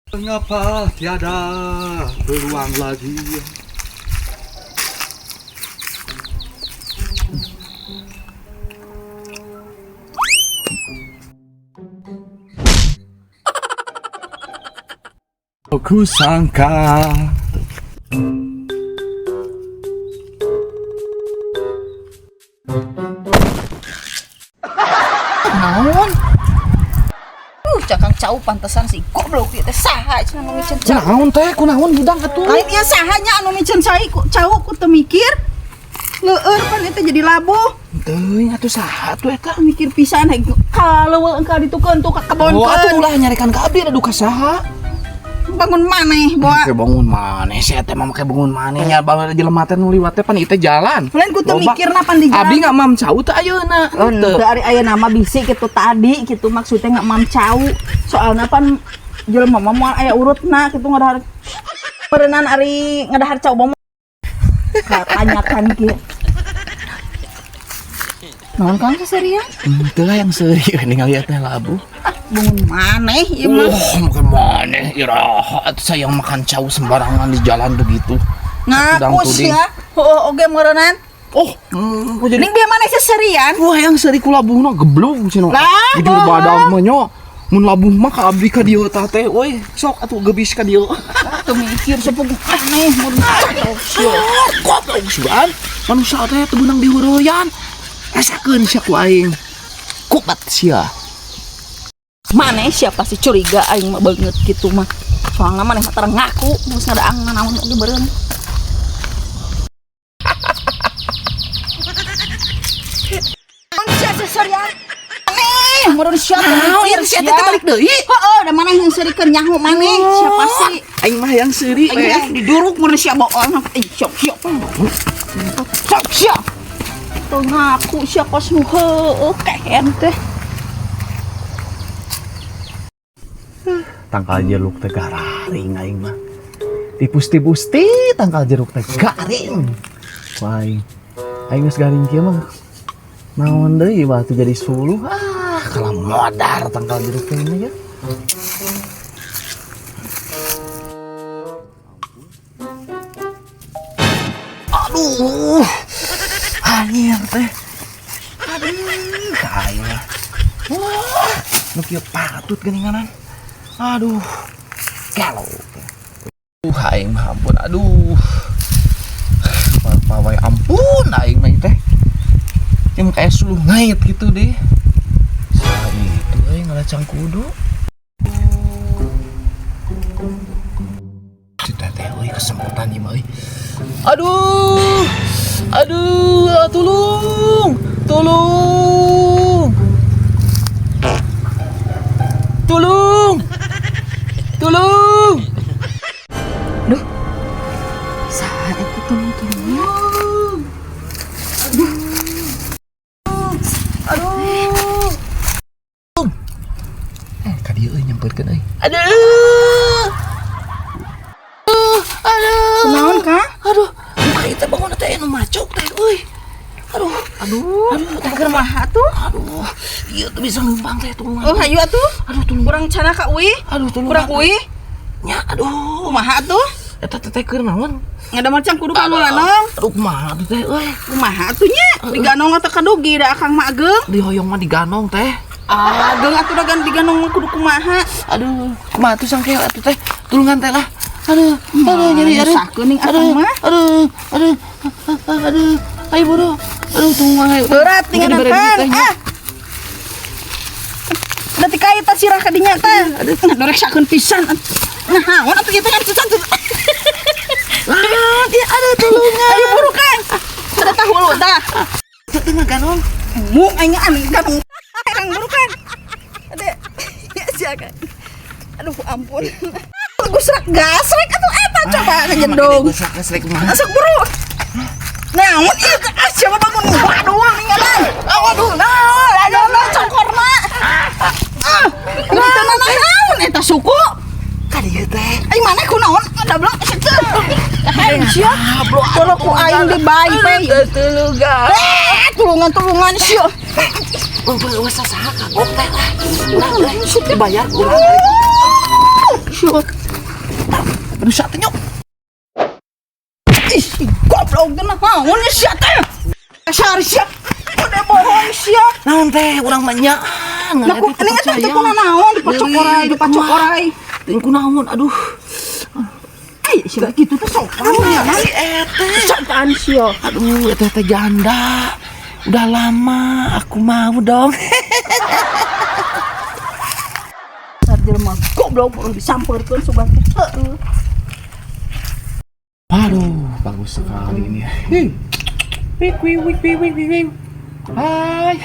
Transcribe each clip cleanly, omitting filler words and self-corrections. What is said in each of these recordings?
Mengapa tiada peluang lagi? Aku sangka. Naon? Cakang cau pantesan si goblok ieu teh saha cenah nu miceun cau. Kunaon teh, kunaon hudang atuh? Lain ieu saha nya anu miceun cai ku cau ku teu mikir. Leueur pan eta jadi labuh. Teuing atuh saha atuh eta? Mikir pisan heg kaleuweung ka ditukeun tuh ka kebonkeun. Oh, atuh ulah nyarekan ka abdi aduh ka saha? Bangun maneh boa. Make bangun maneh sia teh mah make bangun maneh nya bawa jelema teh nu liwat teh pan ieu teh jalan. Lain ku teu Loba. mikirna pan di jalan. Abdi nggak mam cau teh ayeuna. Henteu ari aya nama bisi kitu tadi kitu maksudnya nggak mam cau. Soalna pan jelema mah moal aya urutna kitu ngadahar. Meureunan ari ngadahar cau mah katanyakan kieu. Naon Kang seserian? Henteu lah yang seuri ningali teh labuh. Ah, bangun maneh ieu mah. Wah, makan maneh iraha atuh saya makan cau sembarangan di jalan begitu. Ngaku sia. Heueuh oge meureunan. Oh, kok jadi Ning bieu maneh seserian? Wah, yang seuri ku labuhna geblug cenah. Lah, Jadi bohong. badag mah nya. Mun labuh mah ka abdi ka dieu tah teh, euy, sok atuh gebis ka dieu. Teu mikir sepuguh aneh mun sia. Goblok sugan. Manusia teh teu beunang dihureuyan. Rasakeun sia ku aing. Kupat sia. Maneh siapa sih curiga aing mah banget gitu mah. Soalna maneh mah tara ngaku geus ngadaang nanaon oge beureum. Sia seserian. Aneh, meureun sia teu Naon mikir sia teh balik deui? Heeh, da maneh yang seurikeun nyaho maneh siapa sih? Aing mah yang seuri Aing we. teh diduruk meureun sia bohong. Eh, siap siap. Siap siap. Teu ngaku sia kos nu heueuh kehen teh. Tangkal jeruk teh garing aing mah. Tipus-tipus ti tangkal jeruk teh garing. Wah, aing. Aing geus garing kieu mah. Naon deui waktu jadi suluh. Ah, kalah modar tangkal jeruk teh mah ya. Aduh. Anjir teh. Aduh, ka aing mah. Wah, nu kieu patut geuninganan. Aduh, galau. Aing mah ampun, aduh. Pawai ampun aing mah teh. Yang kayak suluh ngait gitu deh. Salah itu euy ngalacang kudu. Si teteh euy kesempatan ieu mah euy. Aduh. Aduh, tolong. Tolong. Tolong. Tolong. Duh. Saha eta tolong-tolongnya? Aduh. Ka dieu euy nyamperkeun euy. Aduh. Aduh. Kunaon, Kang? Aduh, muka ieu teh bangun teh anu macok teh euy. Aduh, Aduh, aduh, teh keur maha tuh? Aduh, ieu tuh bisa numpang teh tulungan. Oh, hayu atuh. Aduh, tulungan. Kurang cana ka uih. Aduh, tulungan. Kurang uih. Nya, aduh. Kumaha atuh? Eta teh teh keur naon? Ngadamel cang kudu ka nu lanong. Aduh, kumaha atuh teh euy? Kumaha atuh nya? Diganong atau kadugi da akang mah ageung? Dihoyong mah diganong teh. Ageung atuh da gan diganong mah kudu kumaha? Aduh, kumaha atuh sangke atuh teh? Tulungan teh lah. Aduh, aduh, nyeri, aduh. Nyusahkeun ning Aduh, akang mah. aduh, aduh, aduh. Ayo buru. Aduh, tunggu ayo. Berat Mungkin tinggal dibere duit Kang. teh, nya. Ah. Da tikait tah sirah ka dinya teh. Ngadoreksakeun pisan. Nah, naon atuh ieu teh kan pisan tuh. Ah, dia aduh tulungan. Ayo buru Kang. Ada tahu lu tah. Teu teu ngaganong. Mung aing anu ganong. Kang buru Kang. Ade. Ya sia Kang. Aduh ampun. Gusrak gasrek atuh eta coba ngejedong. Gusrak gasrek kumaha? Masuk buru. Naon ieu ah siapa bangun waduh ningalan. Waduh naon aduh naon congkorna. Ah, kita naon eta suku? Ka dieu teh. Ai mana kunaon dablek sakieu. Aing sia. Kalau ku aing di bae pe. Tulungan. Eh, tulungan-tulungan sia. Untung eueuh saha kagok teh lah. Urang teh dibayar ku urang. Sia. Aduh, sia teh nyok. Ih, goblok teh naon sia teh. Asar sia. Udah bohong sia. Naon teh urang mah nyaan. Nah, ku ini eta teh kuna naon dipacok orai, dipacok orai. Teuing kunaon, aduh. Eh, sia kitu teh sopan ya. Si ete. Sopan sia. Aduh, ete teh janda. Udah lama aku mau dong. Dasar jelema goblok perlu disampeurkeun sugan teh. Heeh. Aduh, bagus sekali ini. Hei. Wik wik wik wik wik wik, wik. Hai.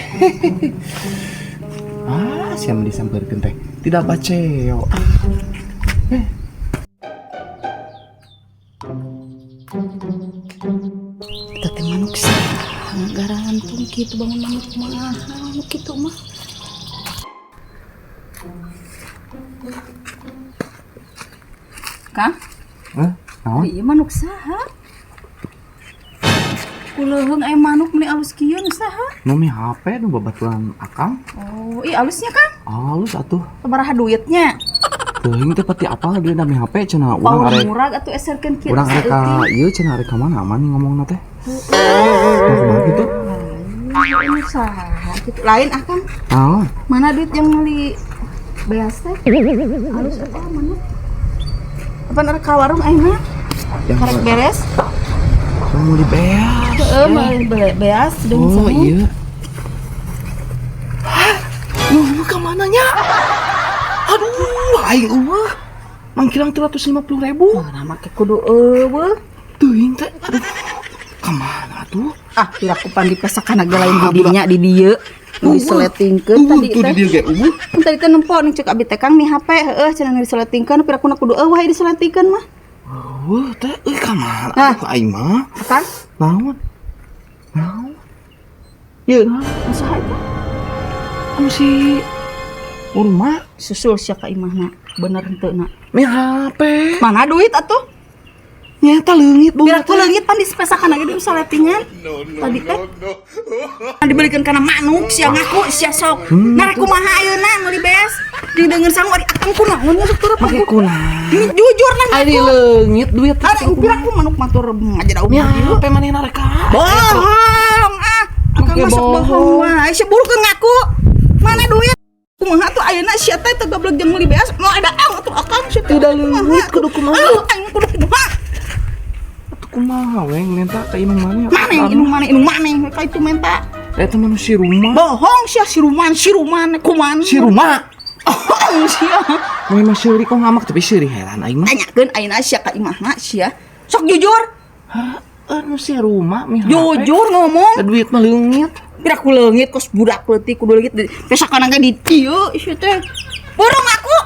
Ah, siapa disampeurkeun teh? Tidak baceo. Eh. Eta teh manuk saha ngarantung kitu bangun manuk mahal nu kitu mah. Kang, Hah? Naon? ieu manuk saha? Kuleuheung aya manuk meuni alus kieu nu saha? Nomi HP nu babaturan akang. Oh, ih alusnya Kang. Halus atuh. Sabaraha duitnya? Teuing teh pati apal dia nami HP cenah urang Paur arek. murag atuh eserkeun kieu. Urang arek ka ieu cenah arek ka mana aman ngomongna teh. Nah, kumaha kitu? Lain saha kitu. Lain ah Kang. Naon? Mana duit yang beli beas teh? Alus eta mana? Apa arek ka warung ayeuna? Yang Karek beres? Yang mau dibeas. Heeh, meuli beas deung Oh sangu. iya. Hah? Lu ke mana nya? Aduh, aing eueuh. Mangkilang 350.000. Mana make kudu eueuh. Teuing teh. Aduh. Kemana tuh? Ah, piraku pan dipesakana ge lain Ah, di dinya di dieu. Nu diseletingkeun tadi Tuh teh. di dieu ge eueuh. Kan tadi teh nempo ning cek abi teh Kang mi HP heueuh cenah nu diseletingkeun pirakuna kudu eueuh aya diseletingkeun mah. Eueuh teh euy kamana? Ah. Aduh, aing mah. Kang, Naon? Naon? Ieu naon? saha eta? Anu si Urma Susul sia ka imahna. Bener henteu na. mi HP. Mana duit atuh? Nyata leungit bunga Piraku leungit pan dispesakan lagi di seletingan. Tadi teh. Dibelikan kana manuk sia ngaku sia sok. Nah rek kumaha ayeuna meuli beas? Jeung deungeun sangu ari akang kunaon masuk turun Make kunaon? Jujur nah Ari ngaku. leungit duit. Ari piraku manuk matur aja da Mi umur. HP manehna rek ka? Bohong ah. Akang Oke, masuk bohong bohong. wae. Sia burukeun ngaku. Mana duit? Kumaha tuh ayeuna sia teh teu goblok jeung meuli beas. Mau ada ang atuh akang sia teh. Tidak leungit kudu kumaha? Aduh, aing kudu kumaha? Atuh kumaha we minta ka imah mana? Mana indung mana indung mana ka itu menta. Eta mah nu si rumah. Bohong sia si ruman kuman. Si rumah. Bohong sia. Mun mah seuri kok ngamak tapi seuri heran aing mah. Tanyakeun ayeuna sia ka imahna sia. Sok jujur. Heuh, nu si rumah mi HP. Jujur ngomong. Da duit mah leungit. Pira ku leungit kos budak leutik kudu leungit. Pesakana ge di dieu sia teh. Buru ngaku.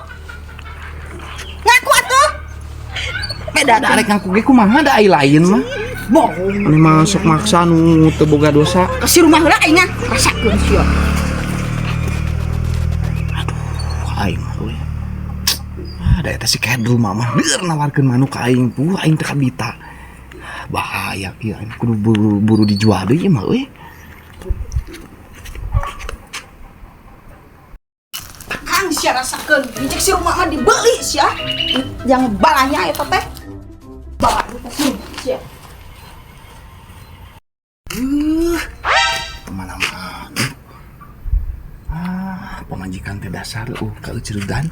Ngaku atuh. Beda Da arek ngaku ge kumaha da ai lain mah. Bohong. Ini masuk maksa nu teu boga dosa. Ka si rumah heula aing rasakeun sia. Aduh, aing mah euy. Ah, da eta si Kedru mah leur nawarkeun manuk ka aing puh aing teu kabita. Bahaya kieu aing kudu buru-buru dijual deui mah euy. Akang sia rasakeun. Cek si rumah mah dibeli sia. Yang balanya eta teh. Bawa eta si rumah sia. Kemana-mana. Ah, pamajikan teh dasar kauceuregan.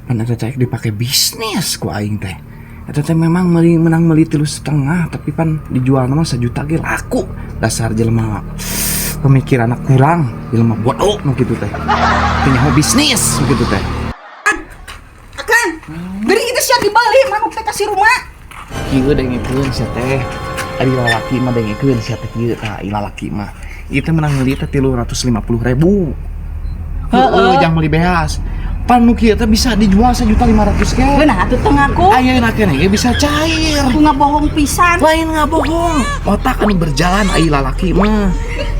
Pan eta teh dipake bisnis ku aing teh. Eta teh memang meuli menang meuli 3,5 tapi pan dijual mah 1 juta ge laku. Dasar jelema pemikiranna kurang, jelema bodoh nu kitu teh. Teu nyaho bisnis nu kitu teh. Akang, geuring itu sia dibeli manuk teh ka si rumah. Kieu dengekeun sia teh. Ari lalaki mah dengekeun sia teh kieu tah, lalaki mah. Ieu teh menang meuli teh 350.000. Heeh, jangan meuli beas. Pan nu kieu teh bisa dijual 1.500.000 ge. Geunah atuh teu ngaku. Ayeuna keneh ge bisa cair. Aku ngabohong pisan. Lain ngabohong. Otak anu berjalan ai lalaki mah.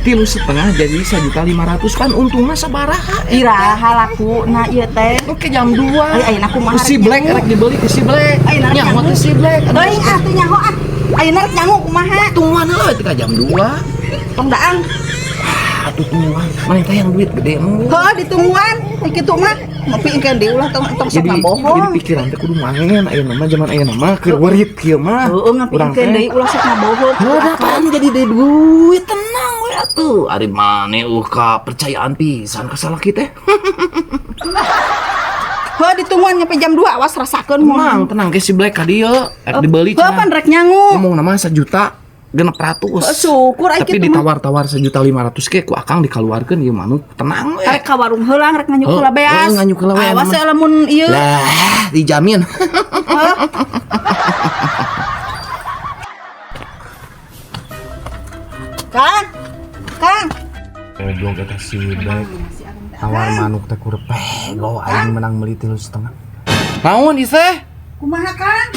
3,5 jadi 1.500.000 pan untungna sabaraha. Iraha laku na ieu teh. Oke jam 2. Ai ayeuna kumaha Si rek Black nyangu? rek dibeli ke si Black. Ayeuna rek Nyaho nyangu. teh si Black. Teuing ah teu nyaho ah. Ayeuna rek nyangu kumaha? Tungguan heula we ka jam 2. Tong daang. Ah, Atuh tungguan. Maneh teh yang duit gede mah. Heuh, ditungguan kitu mah. Ngopi engkeun deui, ulah tong tong sok Jadi ngabohong. jadi pikiran teh kudu mangen ayeuna mah, zaman ayeuna mah keur werip kieu mah. Heeh, ngopi Urang engkeun teh. Deui ulah sok ngabohong. Heuh, apaan jadi deui duit, tenang we atuh. Ari maneh kapercayaan pisan ka salaki teh. Heuh, ditungguan nyampe jam 2, awas rasakeun mun. Tenang, tenang ke si Black ka dieu rek dibeli. Heuh, pan rek nyangu. Ngomong nama 1,6 juta. Heuh, syukur ai Tapi kitu mah. ditawar-tawar 1,5 juta ke ku akang dikaluarkeun ieu manuk, tenang we. Rek ka warung heula, rek nganyuk Heuh, heula beas. Heuh, nganyuk heula we, Awas nama. Ya lamun ieu. Lah, dijamin. Heuh. Kang. Kang. Goblok eta si Black. Tawar manuk teh kur pego, aing menang meuli 3,5. Naon ieu teh? Kumaha, Kang?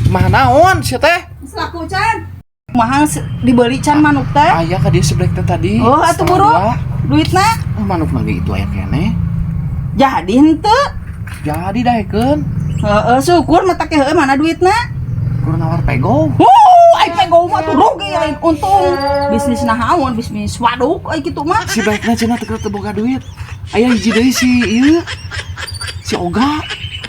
Kumaha naon sia teh? Geus laku can? Kumaha dibeli can manuk teh? Aya ka dieu si Black teh tadi. Oh, atuh Setengah buru. dua. Duitna Oh, manuk mah ge itu aya keneh. Jadi henteu? Jadi daekeun. Heeh, syukur mah teh, heueuh, mana duitna? Kur nawar pego. Wuh, ai pego mah tuh rugi lain untung. Bisnis naon, bisnis waduk ai kitu mah. Si Blackna cenah teu teu boga duit. Aya hiji deui si ieu. Si Oga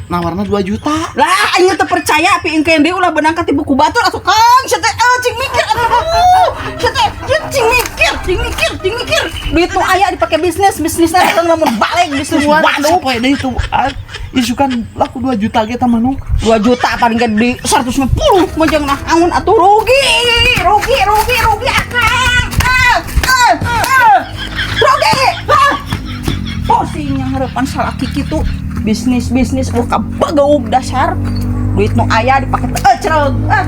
nawarna 2 juta. Lah, aing teu percaya, piingkeun deui, ulah beunang katipu ku batur atuh, Kang. Sia teh eh, cing mikir atuh. Sia teh ieu cing mikir, cing mikir, cing mikir. Duit nu aya dipake bisnis, bisnisna teh lamun balik bisnis waduk. Sapoe deui tuh. Ah, isukan laku 2 juta ge tah manuk. 2 juta paling gede di 150 mah jangan naon atuh, rugi. Rugi, rugi, rugi akang. Ah, ah, ah. Rugi. Ah. Pusing yang harapan salaki kitu. Bisnis bisnis, oh, kabagaug dasar. Duit nu aya dipake teh cereg. Ah.